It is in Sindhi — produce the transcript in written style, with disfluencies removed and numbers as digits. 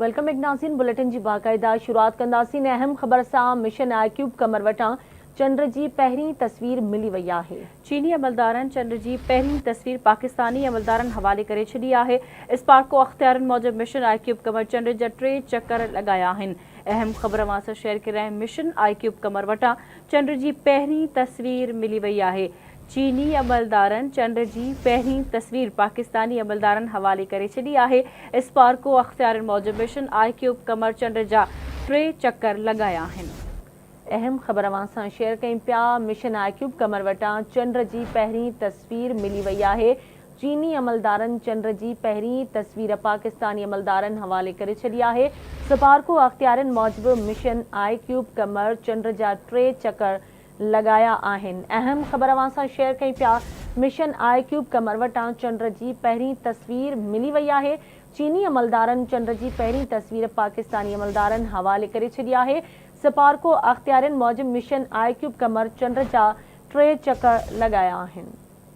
Welcome back ناظرين بليٽن جي باقاعده شروعات ڪنداسين اهم خبر سان مشن آء ڪيوب قمر وٽان چنڊ جي پهرين تصوير ملي وئي آهي. چيني عملدارن چنڊ جي پهرين تصوير پاڪستاني عملدارن حوالي ڪري ڇڏي آهي. اسپارڪو اختيارين موجب مشن آء ڪيوب قمر چنڊ جا ٽي چڪر لڳايا آهن. اهم خبر اوهان سان شيئر ڪري رهيا آهيون مشن آء ڪيوب قمر وٽان چنڊ جي پهرين تصوير ملي وئي آهي. چيني عملدارن چنڊ جي پهرين تصوير پاڪستاني عملدارن حوالي ڪري ڇڏي آهي. اسپارڪو اختيارين موجب مشن آء ڪيوب قمر چنڊ جا ٽي چڪر لڳايا آهن. اهم خبر اوهان سان شيئر ڪيون پيا، مشن آء ڪيوب قمر وٽان چنڊ جي پهرين تصوير ملي وئي آهي، چيني عملدارن چنڊ جي پهرين تصوير پاڪستاني عملدارن حوالي ڪري ڇڏي آهي، سپارڪو اختيارين موجب مشن آء ڪيوب قمر چنڊ جا ٽي چڪر لڳايا آهن. اهم خبر اوهان سان شيئر ڪيون پيا، مشن آء ڪيوب قمر وٽان چنڊ جي پهرين تصوير ملي وئي آهي، چيني عملدارن چنڊ جي پهرين تصوير پاڪستاني عملدارن حوالي ڪري ڇڏي آهي، سپارڪو اختيارين موجب مشن آء ڪيوب قمر چنڊ جا ٽي چڪر لڳايا آهن.